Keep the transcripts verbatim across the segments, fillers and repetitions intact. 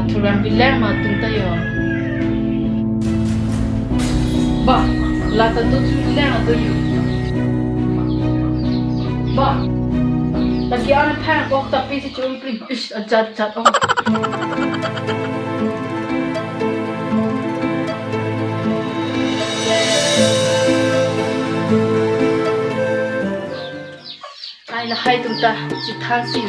Thuram bilang ma atum ta yo. Ba, lata do thulang ado yo. Ba, lagi anak phang kok tapi si chum plim ish ajat jat ong. Ai lahai atum ta chithan si.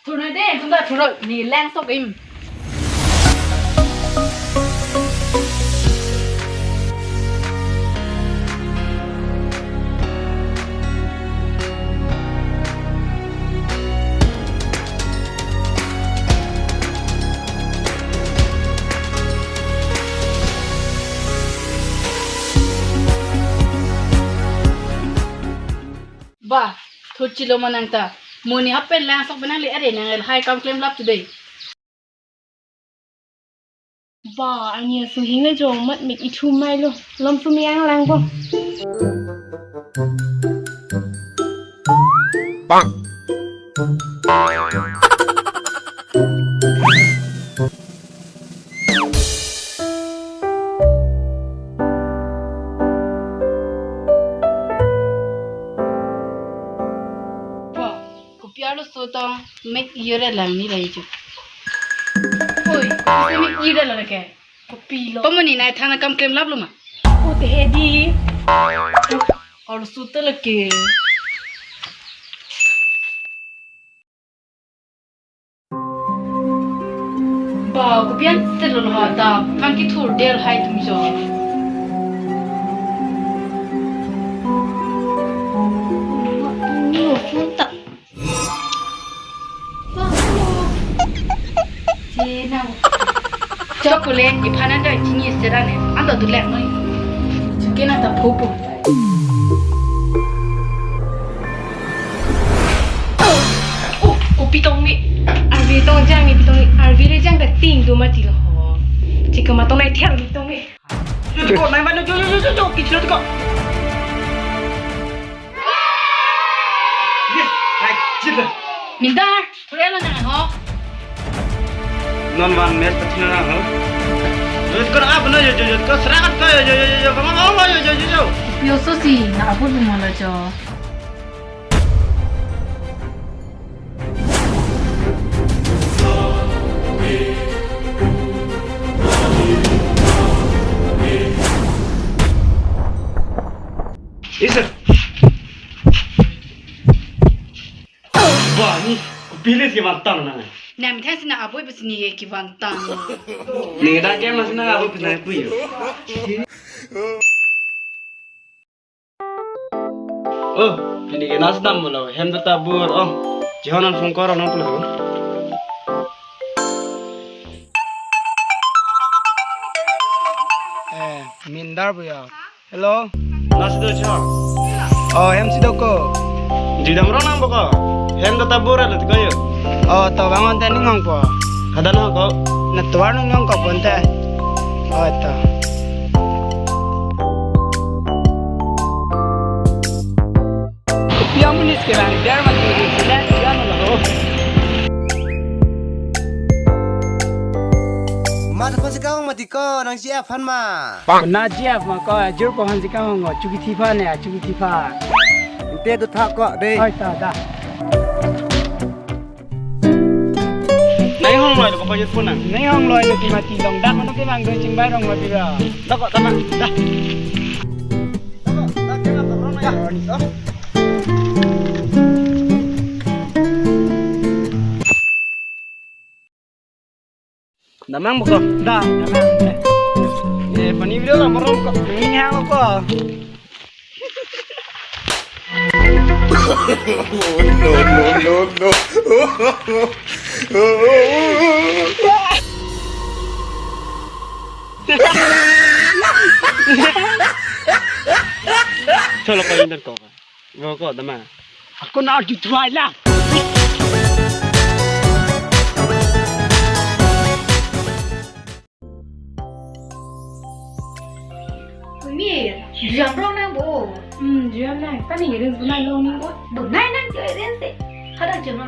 Thurno de, atum ta thurno, ne lang sok im. Ba, thurchilo ma nang ta. Mo ne hapen lang sok penang le are nang lahai kam klemlap today. Ba, ani aso hing le jong mat mik ithu mai lo. Lom sumi ang lang bo. Bang. Ba, kopi arloso tong mek ire lang ni lai ju. Oi, kopi mek ire lang ke. Kopilo? Pamoni nai thana kam klemlap lo ma? O te he di. Arloso te lake. Ba, kopi an selo lo ha ta, kan kithur del hai atum jo. Ni o phone ta. Ba, hello. Che na. Chokole, iphan an dai chini sera ne. An do dulek noi. Chuke na ta phopo. Oh, oh, pitong ni. Arve tong jang ni pitong ni. Arve le jang ta ting do mati lo ho. Chika matong nai thiar pitong ni. Jo, jo, nai mano, jo, jo, jo, jo, jo, kichlo ko. Yes, hai, chit. Mindar, thurelo nang ho. Non van mes pathina nang ho. Jo, jo, ko ap no, jo, jo, jo, ko serakat ko, jo, jo, jo, jo, ko mo, mo, jo, jo, jo, jo. Pioso si, na abot mo la jo. Isa. Ba, ni kopi le si vantang na. Nam thasi na aboi besi ni ke vantang. Ni da ke mas na aboi besi na puyo. Oh, pini ke nas dam lo, hem ta tabur, oh. Jihonan phone kor nang pulo. Eh, Mindar puya. Hello. Nas do chor. Oh, hem si do ko. Jidam ro nang boko. Hem ta tabur lo tiko yo. Oh, to bangon ta ning hong po. Hadan ho ko. Na tuar nung nyong ko pon te. Oh, to. Piang minit ke lang, biar mati, biar, biar mana lo. Mat aphan si kang mati ko, nang G F aphan ma. Na G F ma ko, jur aphan si kang ngo, chuki thipa ne, chuki thipa. Inte do thak ko de. Oi, ta, ta. Nai hong loi lo, pokoknya punang. Nai hong loi lo, ki mati long dak, ano ke bang do chingbai rong lo bira. Dak ko, tama, dak. Dak ko, dak ko, dak ko, dak ko. Damang buko. Da, damang. Eh, pani video la morom ko. Ini hang ko. No, no, no, no. Cholo ko inder ko. Wo ko dama. Ako na arju tuai la. Umi, jam rong nang bo. Hmm, jam nang. Tani ngirin bunai lo ni. Oh, bunai nang jo irin se. Hada Lun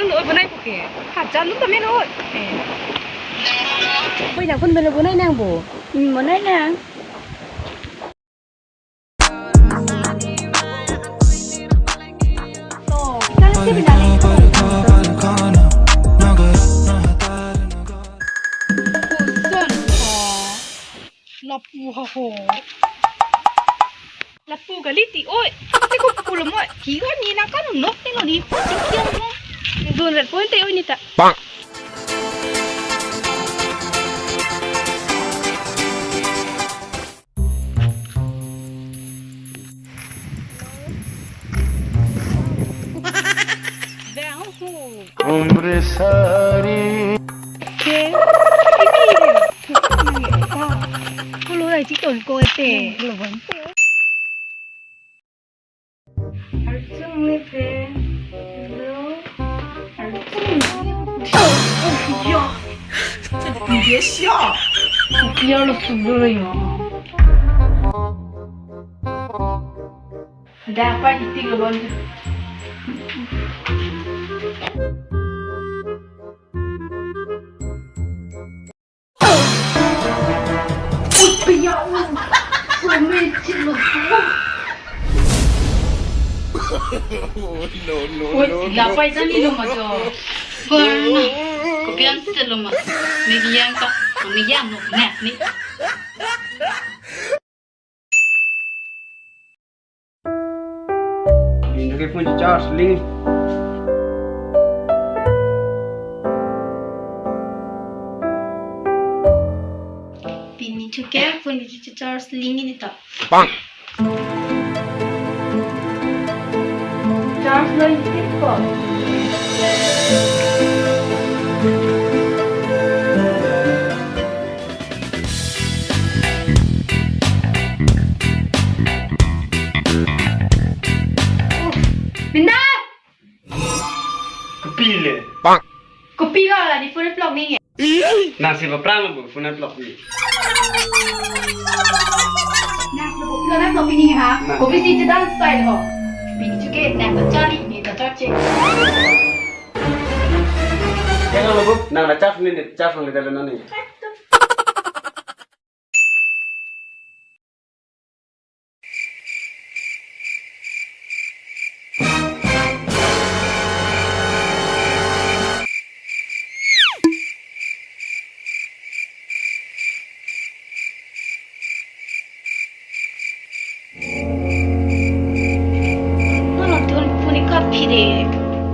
oi bonai puke. Hajar lun tame oi. Eh. Oi, nang pun belo bonai nang bo. Hmm, bonai nang. To, kita lagi bina lagi. Puson ko. Lapu ha ho. Lapu kali ti oi. Te ko pulo mo. Ki oi ni nang kan nok te lo ni. Tingkiang mo. Dun rat point te oi ni ta. Bang. Bang hu. Umre sari. Ke? Ini. Pulo rai chiton ko ete. Pulo bon. Arjun ni pe. Hello. Arjun ni pe. Oh, oh, ya. Yes, ya. Kopi lo sudo lo ya. Ada apa di tiga lo? Uy, ya Allah. Suami cilo. No, no, Uy, no, no. Lapai tani lo majo. Kopi an selo ma. Ni yang ka, ni yang no, ni. Pini ke phone charge ling. Pini chuke phone charge ling ini ta. Bang. Charge lo ini ko. Minda! Kopi le? Bang. Kopi lo la di phone plok ni. Nang si ba prang bu phone plok ni. Nang si ba prang plok ni ha. Nang. Kopi si chedan style ho. Pini chuke nang ta charge ni ta charge. Kena lo bu, nang la charge ni, charge ni dalam ni. Nang la ton phone kapi de.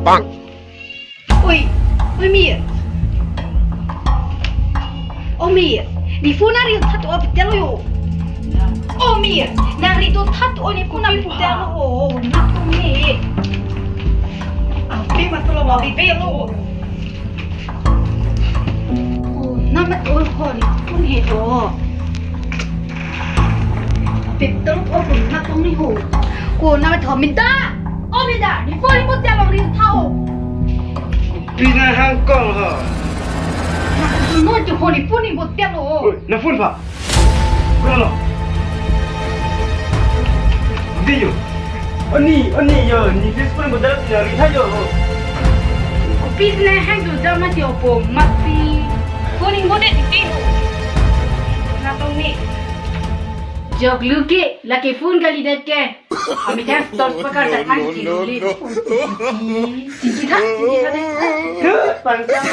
Bang. Oi, oi, Mir. O Mir, ne phone ari that o pitel lo yo. O Mir, nang ri do that o ne phone ari pitel lo o, nang to me. Ape ma to lo ma bi pe lo. O, nang ma to ho ne phone he ho. Ape to o phone nang to me ho. Ko nang ma to minta. O Mir da, ne phone mo te along ri tha o. Pini hang kong ho. Na no jo ho ne phone mo te lo. Oi, na phone pha. Pura lo. Di yo. Oni, oni yo, ne phone mo da la ri tha yo. Kopi ne hang jo jama ti opo mati. Phone mo te ti. Na to me. Jok lu ke, lake phone kali det ke. Ami kan stop pakar tak kan. No, no, no, no. Titi tha, titi tha de. Pangkang.